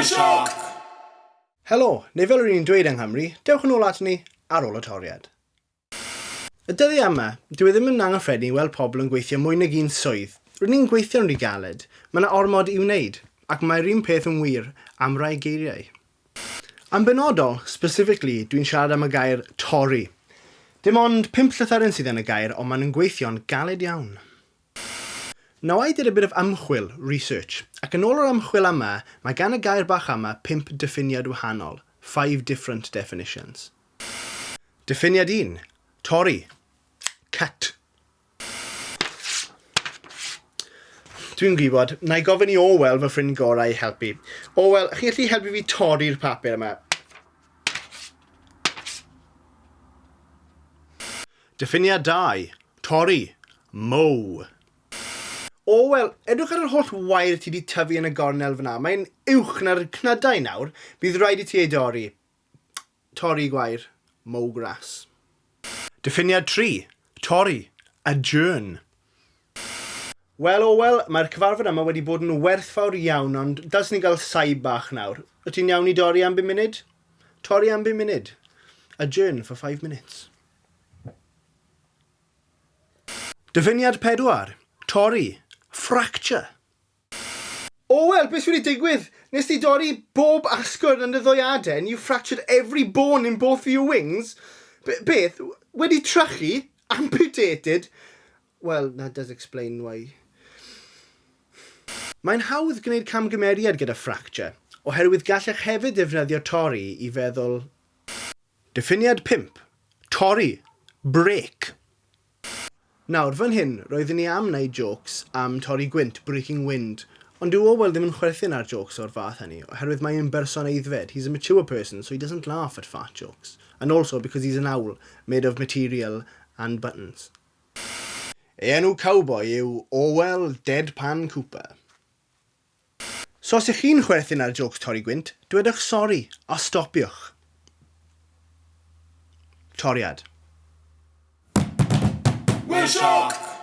Sioc! Helo, neu fel ry'n ni'n dweud yng Nghymru, dewch yn ôl aton ni ar ôl y toriad. Y dyddiau yma, dyw e ddim yn anghyffredin i weld pobl yn gweithio mwy nag un swydd. Rŷn ni'n gweithio'n rhy galed, mae 'na ormod i'w wneud, ac mae'r un peth yn wir am rai geiriau. Yn benodol, specifically, dwi'n siarad am y gair 'torri'. Dim ond pump llythyren sydd yn y gair ond maen nhw'n gweithio'n galed iawn. Now I did a bit of ymchwil, research, ac yn ôl yr ymchwil yma, mae gan y gair bach yma pump diffiniad wahanol, five different definitions. Diffiniad un, torri, cut. Dwi'n gwybod, na i gofyn i Orwell, fy ffrind gorau, i helpu. Orwell, chi'n gallu helpu fi torri'r papur yma? Diffiniad 2. Torri. Mow. Orwell, edrych ar yr holl wair ti wedi tyfu yn y gornel fyna. Mae'n uwch na'r cnydau nawr. Bydd rhaid i ti ei dorri. Torri gwair. Mow grass. Diffiniad 3. Torri. Adjourn. Wel, Orwell, mae'r cyfarfod yma wedi bod yn werthfawr iawn, ond dylsen ni gael saib bach nawr. Wyt ti'n iawn i dorri am bum munud? Torri am bum munud. Adjourn for five minutes. Diffiniad 4. Torri. Fracture. Orwell, beth sydd wedi digwydd? Nes di dorri bob asgwrn yn dy ddwy aden? You fractured every bone in both of your wings? B beth? Wedi trychu? Amputated? Well, that does explain why. Mae'n hawdd gwneud camgymeriad gyda fracture, oherwydd gallech hefyd ddefnyddio torri i feddwl. Diffiniad 5. Torri. Break. Nawr, fan hyn, roeddwn i am wneud jôcs am torri gwynt, breaking wind, ond dyw Orwell ddim yn chwerthin ar jôcs o'r fath hynny, oherwydd mae e'n berson aeddfed, he's a mature person, so he doesn't laugh at fart jokes, and also because he's an owl made of material and buttons. Ei enw cowboi yw Orwell Deadpan Cooper. So os ych chi'n chwerthin ar jôcs torri gwynt, dwedwch sori a stopiwch. Toriad. We're shock!